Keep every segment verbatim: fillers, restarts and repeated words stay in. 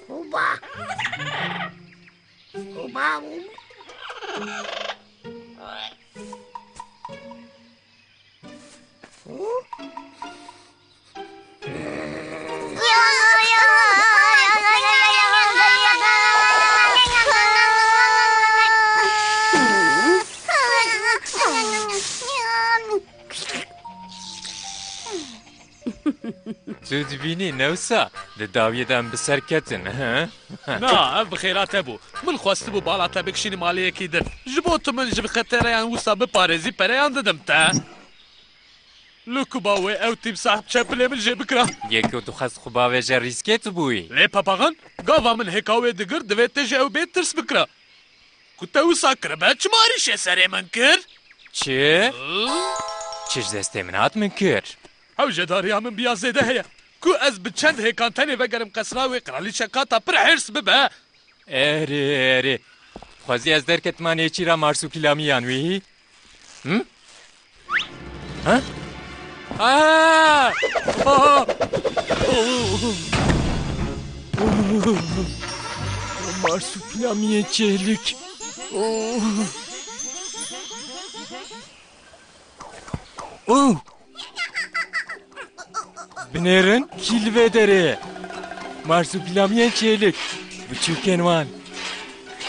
Oba! Oba! Tu dibînî ne wisa? Di dawiyê de em bi ser ketin, he? Na, ev bi xêra te bû. Min xwestibû bala te bikişînî malê yekî din. Ji bo tu min ji xetereyan wisa biparêzî, pereyan didim te. Li ku ba wê ew tîmsah çepilê min jê bikira. Yê ku tu xwest xwe bavêje rîskê tu bûyî. Lê papaxan, gava min hêka wê digir, divê te ji ew bê tirs bikira. Ku te wisa kiribe, çima êrîşê serê min kir? Çi? Hı? Çi ji destê min hat min kir? Hewcedariya min biya zêde heye. Ku ez bi çend hêkan tenê vegerim qesra wê, qiralîçe kata pir hêrs bibe. Erê, erê. Xwezî ez derketima nêçîra marsupîlamiyan wî. Hı? Ha? Aa! Aa! Oh! Marsupîlamiyên çêlik. Oh! Oh! Binêrin kî li vê derê ye? Marsupîlamiyên çêlik. Biçûkên wan.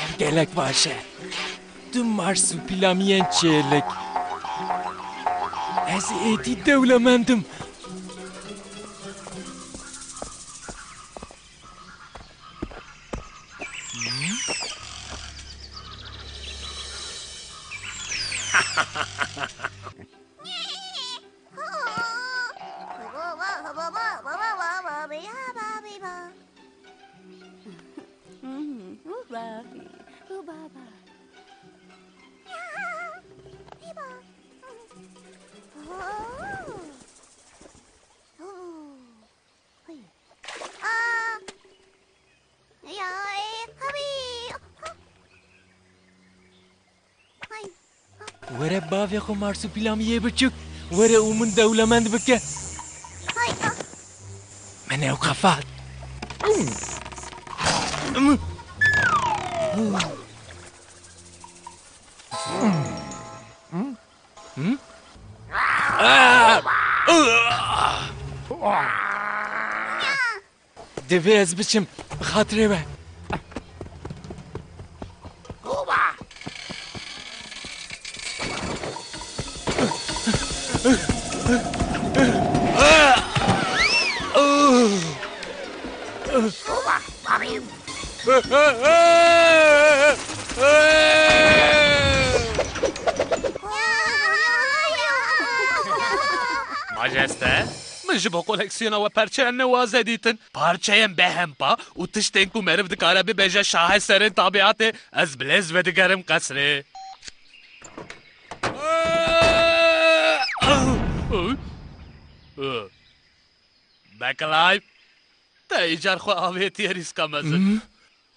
Ev gelek baş e. Tu marsupîlamiyên çêlik. Ez êdî dewlemend im. Were bavê xwe marsupîlamiyê biçûk, were û min dewlemend bike. Me ne ew qefat. Divê ez biçim, bi xatirê we. Majeste, min ji bo koleksiyona we perçeyan newaze dîtin. Parçeyên behempa û tiştên ku meriv dikare bibêje şaheserên tabiatê, ez bi lez vedigerim qesrê. Beklive, te îcar xwe avêtiye rîska mezin. Hmm?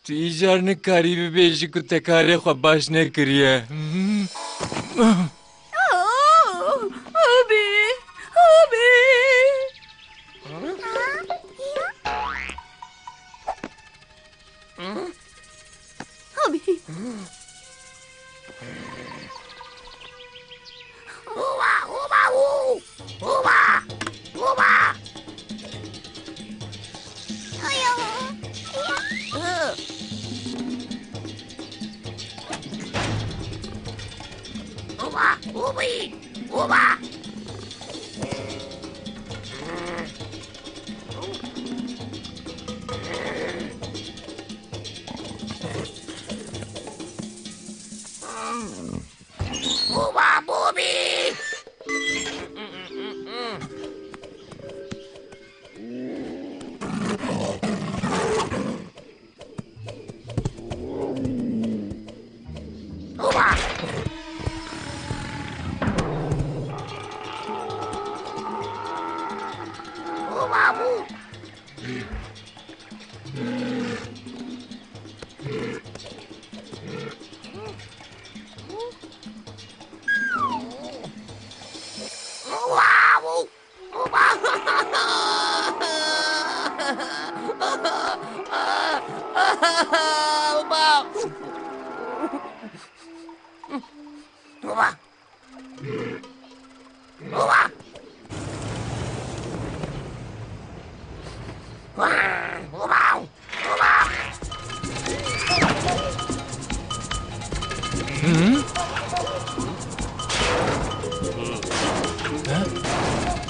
Tu îcar nikarî bibêjî ku te karê xwe baş nekiriye. Hmm? Oh, Hobî! Hobî! Hobî! Hûba, hûba, hû! Hûba! Hûba! Haya! Hûba! Hûbî! Hûba! Hûba bûbî! Hûba! Oba! Oba! Oba! Oba! Hı? Ha?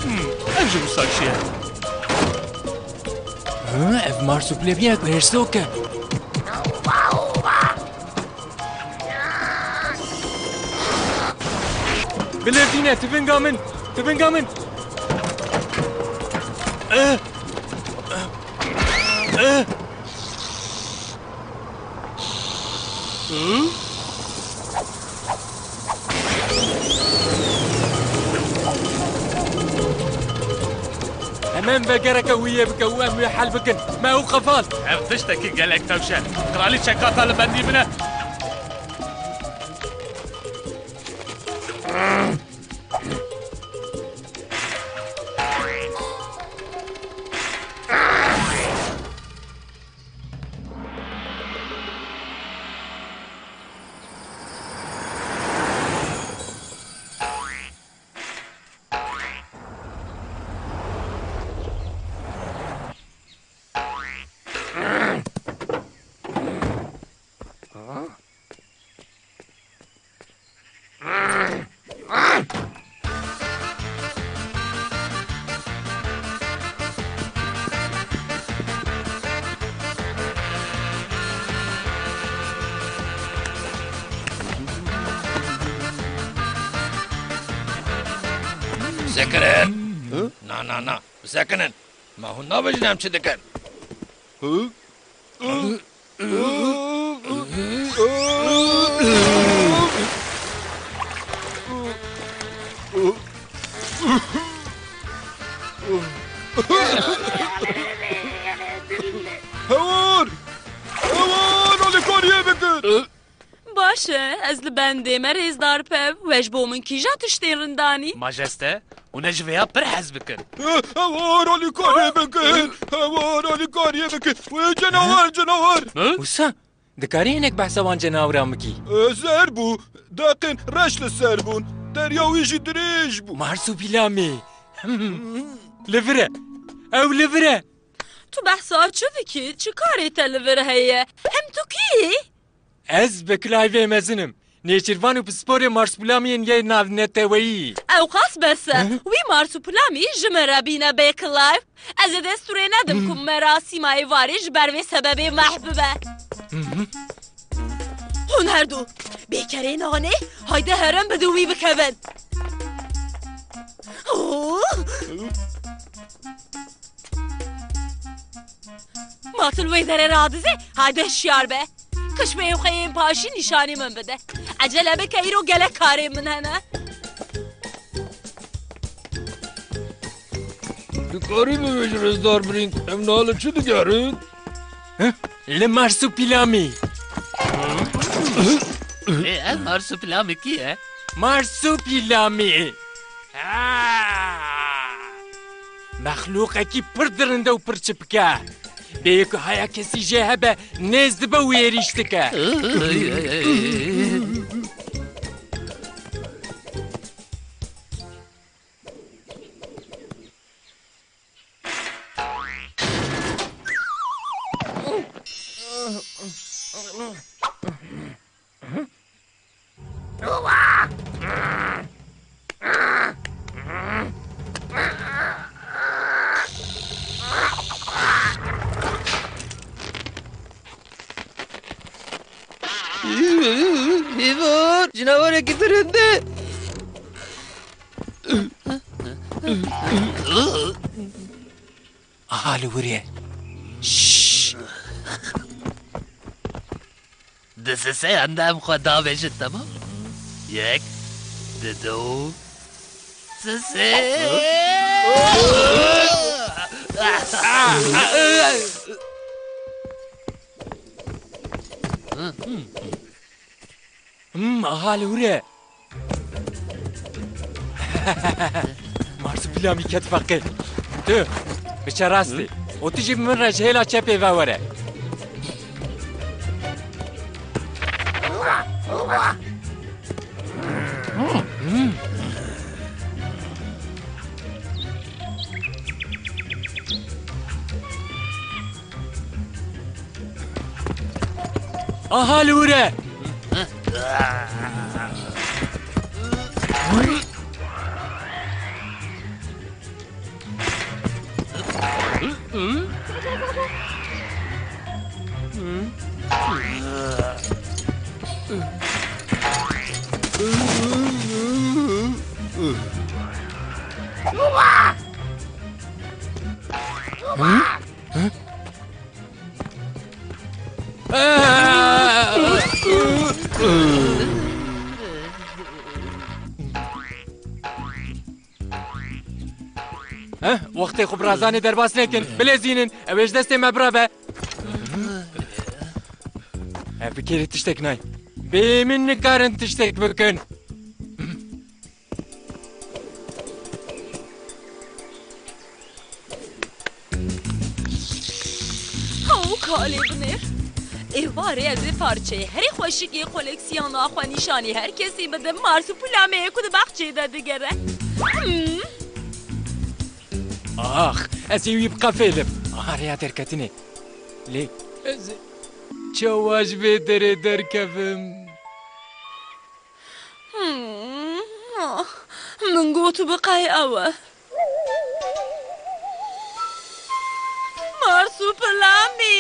Hı, ev jî wisa çi ye? Hı, ev marsupilamiya ku hêrsok e. Bilirdîne, tivinga min, tivinga min. Eh! Eh! Hı? Hemen vegereke wî yê bike û em wê hel bikin. Me ew qefal. Ev tiştekî gelek tewş e. Kralîçe kata li bendî bine. Bisekinin! Hı? Na, na, na. Bisekinin! Ma hûn nabêjin em çi dikin? Hı? Hewar! Hewar! Alîkariyê bikin! Baş e, ez li bendê me rêzdar pev, we ji bo min kîja tiştên rindanî? Majeste, hûn ê ji vêya pir hez bikin. Hewar alîkariyê bikin! Hewar alîkariyê bikin! Wê canawer, canawer! Hı? Wisa, dikarî hinek behsa wan cenaweran bikî? E, zer bû, deqên reş li ser bûn, derya wî jî dirêj bû. Marsupîlamî. Li vir e. Ew li vir e. Tu behsa çi dikî? Çi karê te li vir heye? Hem tu kî yî? Ez bi Cliveê mezin im. Nêçîrvan û pisporê Marsupîlamiyên yê navneteweyî. Ewqas bes e. Hı? Wî Marsupîlamî ji min re bîne bê Clive. Ez ê destûrê nedim ku merasîma êvarê ji ber vê sebebê mehm bibe. Hı hı. Hûn her du bê kerê nanê, hayde herin bidin wî bikevin. Oh! Ma tu li wê derê radizê, hayde hişyar be. Kişmeyê xwe yên paşî nîşanî min bide. Ecele bike, îro gelek karên min hene. Dikarî bibêjî rêzdar birîn, em niha li çi digerin? Heh, li Marsupîlamî. Ê, ev Marsupîlamî kî ye? Marsupîlamî. Mexlûqekî pir dirinde û pir çipik e. Bêyî ku haya kesî jê hebe, nêz dibe û êrîş dike. Hêvar, cinawerekî dirinde. Aha li wir e. Şşş. Di siseyan de em xwe davêjin, temam? Yek, di du, sisê. Hmm, aha li wir e. Marsupîlamî ket feqê. Tu, biçe rastî. Hı? Û tu jî bi min re ji hêla çepê ve were. Aha li wir e! Heh, wextê xwe bi razanê derbas nekin. Bilezînin. Ew ê ji destê me birabe. Ev bi kêrê tiştek nayê. Bê min nikarin tiştek bikin. Haw, kalê binêr. Êvarê ez ê parçeyê herî xweşik ê koleksiyona xwe nîşanî her kesî bidim. Marsupilami yê ku di baxçeyê de digere. Hmm. Ax, ez ê wî biqefêlim. Aha rêya derketinê. Lê ez ê çawa ji vê derê derkevim? Hmm, ah, min got biqey ew e. Marsupilami.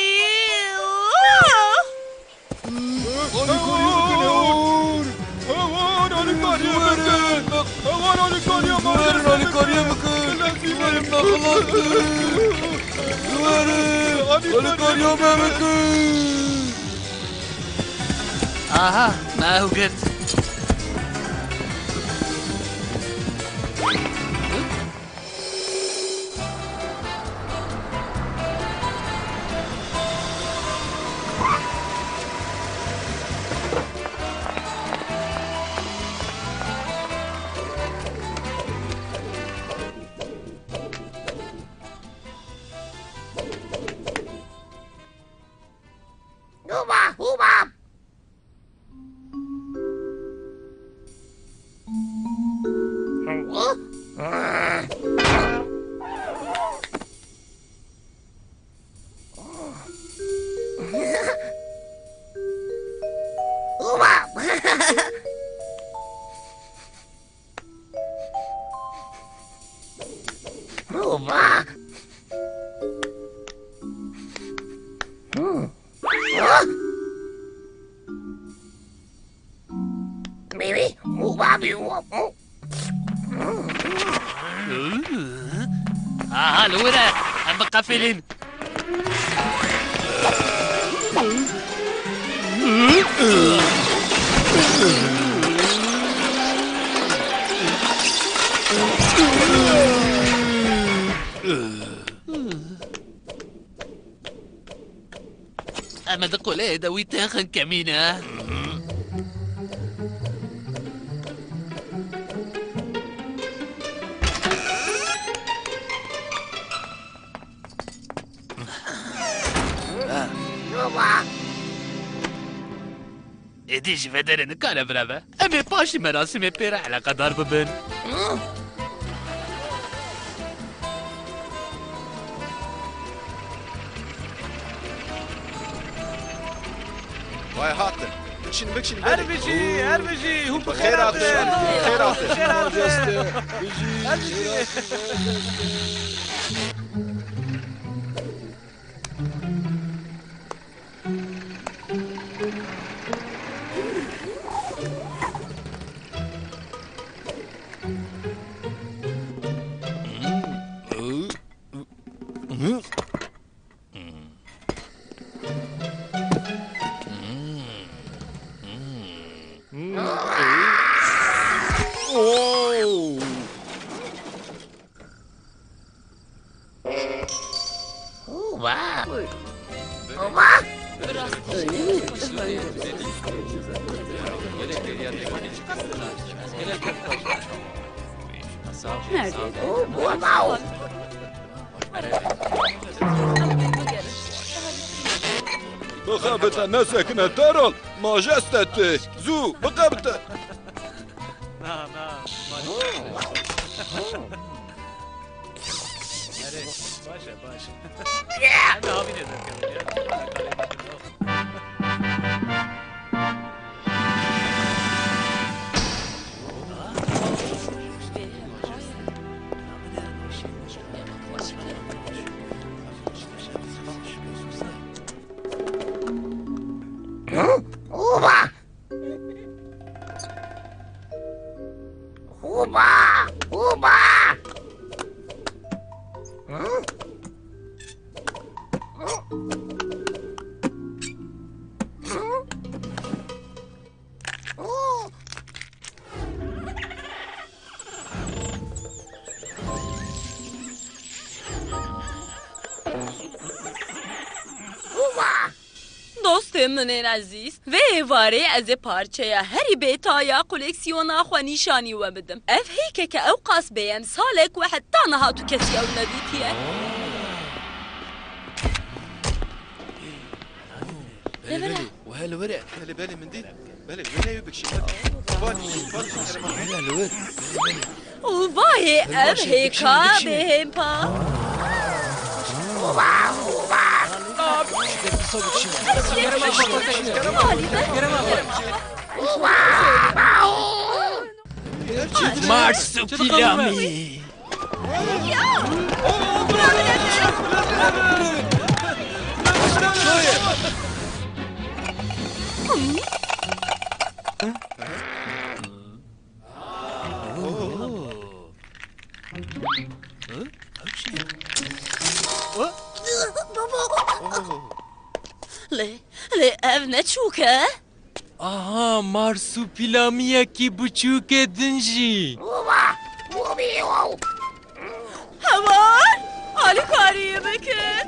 Alîkariyê bikin, hewar! Hewar, alîkariyê bikin! Hewar, alîkariyê bikin! Hewar, alîkariyê bikin! Ji we re me xilas kir! Ji we re alîkariyê me bikin! Aha, me ew girt. Hûba, hûba! Hûba! Hûba! Mimi, hûba bî. Aha, li wir e. Em biqefilin. Em ê di quleyê de wî têxin kemîne. Êdî ji vê derê nikare bireve. Em ê paşî merasîmê pê re eleqedar bibin. Vay hatin. Bikşin, bikşin, Her bijî, her bijî. Hûn bi xêr hatin. Bi xêr hatin. Her bijî. Nerede? Bixebite, nesekine, derol, majesteti, zû, bixebite. Na, na, maalesef. Erê, baş e, baş e. Hadi abi de dökelim ya. Oba! Oba! Dostê min ên ezîz, vê êvarê ez ê parçeya herî bêta ya koleksiyona xwe nîşanî we bidim. Ev hêkeke ewqas bêemsal e ku heta niha tu kesî ew nedîtiye. Belê, belê. Were li wir e. Belê, belê, min dît. Belê, were ew bikişîn. Bak, bak, bak. Were li wir. Û vayê ev hêka bêhêmpa. Marsupilami. Lê, lê ev ne çûk e? Aha, marsupîlamiyekî biçûk e din jî. Heval, alîkariyê bikin.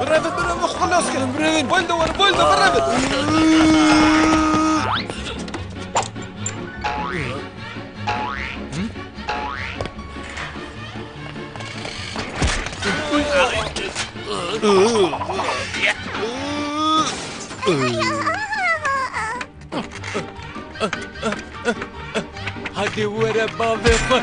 Birevin, birevin, xelas kirin, birevin. Bol de wer, bol de, birevin. Hadi were bavê xwe.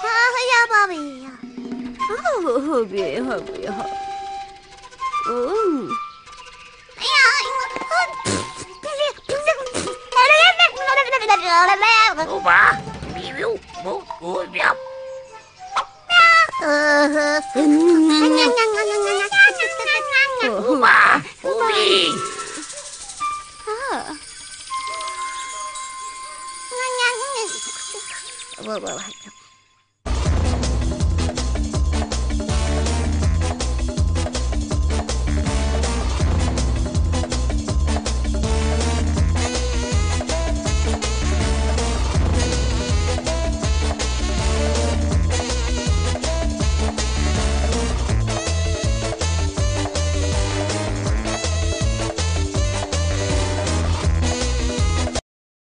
Ha, ya, babi, ya. Oh, hobi, hobi, ho-, oh. Oba! Biu, biu, bu, bu, biu. Oba! Ubi!